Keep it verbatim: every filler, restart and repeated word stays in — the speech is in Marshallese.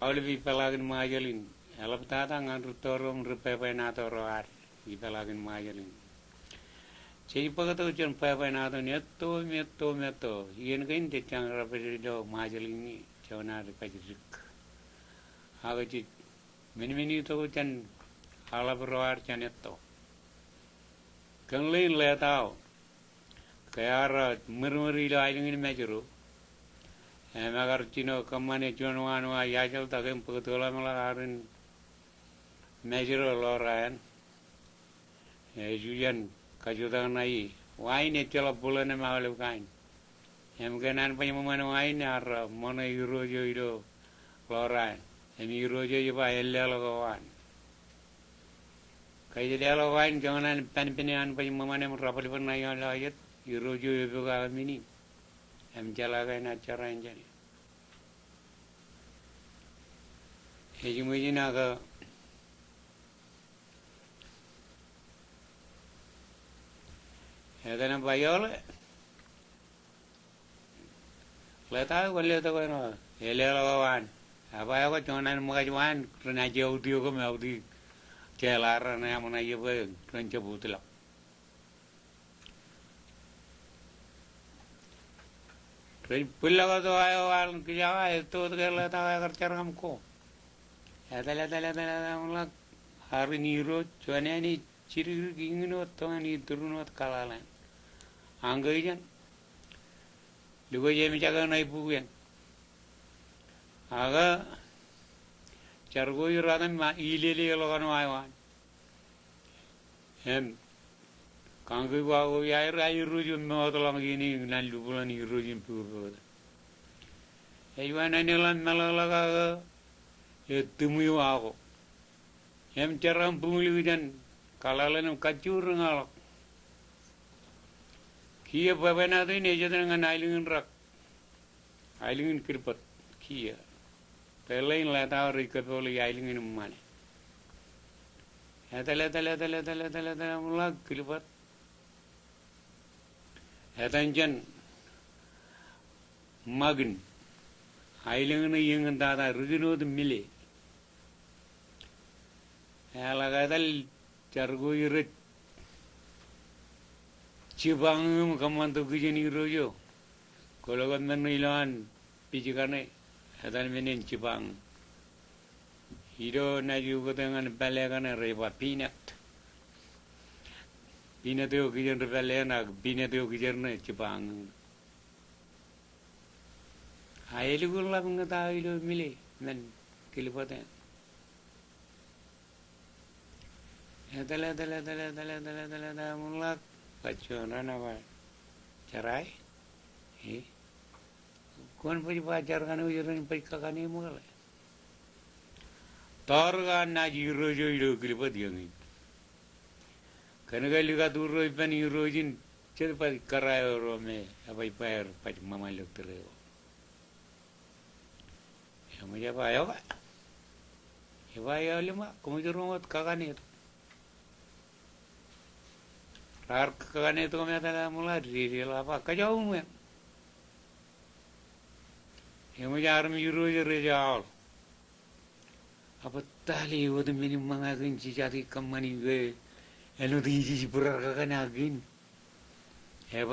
Aolep ipeḷaakin Ṃajeḷ in, eḷaptata ñan rūtto ro im ri bwebwenato ro ad ipeḷaakin Ṃajeḷ in. Jej bōktok jān bwebwenato in etto im etto im etto. Iien kein jej jañin rej baj ilo Ṃajeḷ in, juon ad baj dik. Ak jej menmenittok jān aḷap ro ad jān etto. Kōn ḷein Letao, ke ear ṃwirṃwir ilo aelōñ in Mājro, im ekar jino kōṃṃane juon waan wa iajeḷtak im bōk tōḷameḷa arin Mājro Lorrain. Ej ijeṇ kajutak ṇae, wa in ejjeḷọk būḷōn im aolep kain. Im kōn an baj ṃōṃan wa in ear ṃōṇe irooj eo ilo Lorrain. Im irooj eo ej ba en leḷọk waan. Ke ej leḷọk waan, joñan an penpen eo an baj ṃōṃan im rabwilbwil ṇae eo an lọjet, irooj eo epok aō men in. Im jeḷā ke enaaj jerain jāne. Ej ṃōj in ak etan eo ba ioḷe. Letao kwōn letok āinwōt, e leḷọk waan. Ak ba eo ke joñan an ṃōkaj waan, renaaj auti eok im auti jeḷā raṇ eṃṃan aō bwe ren jab utiḷọk. Rej bwillọk tok aō waḷọk kijawa, etto wōt ke Letao ekar jar kaṃ ko. Etal, etal, etal, etal, ṃōḷak, arin irooj, juon āne jidikdik iñin wōt, tok āne iturun wōt kaḷaḷ eṇ. Añkō ijeṇ, likjab emejak eṇ aibukwi eṇ. Ak jar ko ej ratimjuon, ileleḷọk āinwōt aō waan. Im kañkui ko aō iaer, aō irooj eo mootḷọk iien in ñan lubulōn irooj in pukpukot. Ej ba, āinwōt meḷọkḷọk ak ej tiṃwiu ako. Im jerkakpeḷḷọk jān kaḷaḷ eṇ im kajju ri ñaḷọk. Kiiō bwebwenato in ej etal ñan aelōñ in rak. Aelōñ in Kilbōt, kiiō. Bwe ḷein Letao rej kōpoḷi aelōñ in ṃane. Etal, etal, etal, etal, etal, etal, ṃōḷak Kilbōt. Etan jān ṃakin. Aelōñ in ej eñin tata, rikin wōt mile. Eḷak etal jar ko rej jipañ im kōṃṃan tok kijen irooj eo. Kwōlo ke men eo ilowaan pij kaṇe, etan men in jipañ. Ilo naaj ukōte ñan pālle kaṇe rej ba peanut. Peanut eo kijen ri pālle eṇ ak peanut eo kijen ṇe jipañ. Ak elukkuun ḷap ñūta ilo mile men Kilbōt eṇ. Etal, etal, etal, etal, etal, etal, etal, ṃōḷak, baj juon raṇ ej ba, jerae, e, kwōn baj ba jar kaṇe eo ren baj kakane ṃōkle. Tọọr ko an naaj irooj eo ilo Kilbōt eñin. Kōnke likatu ro ippān irooj in, jet baj kōrā eo ro me ebaj ba er baj ṃōṃan ḷọk tōre ko. Eṃōj, eba eo ke. Eba eo lima, koṃij roñ wōt kakane tok. Raar kakane tok im etal ṃōḷak, dedeḷọk, eba kōjọaṃ eṃ. Eṃōj armej irooj rej aoḷ. Ak bōtab lale wōt men in ṃōñā kein jijati kōṃṃani ke āinwōt ij, ij būrar kakane ak kein.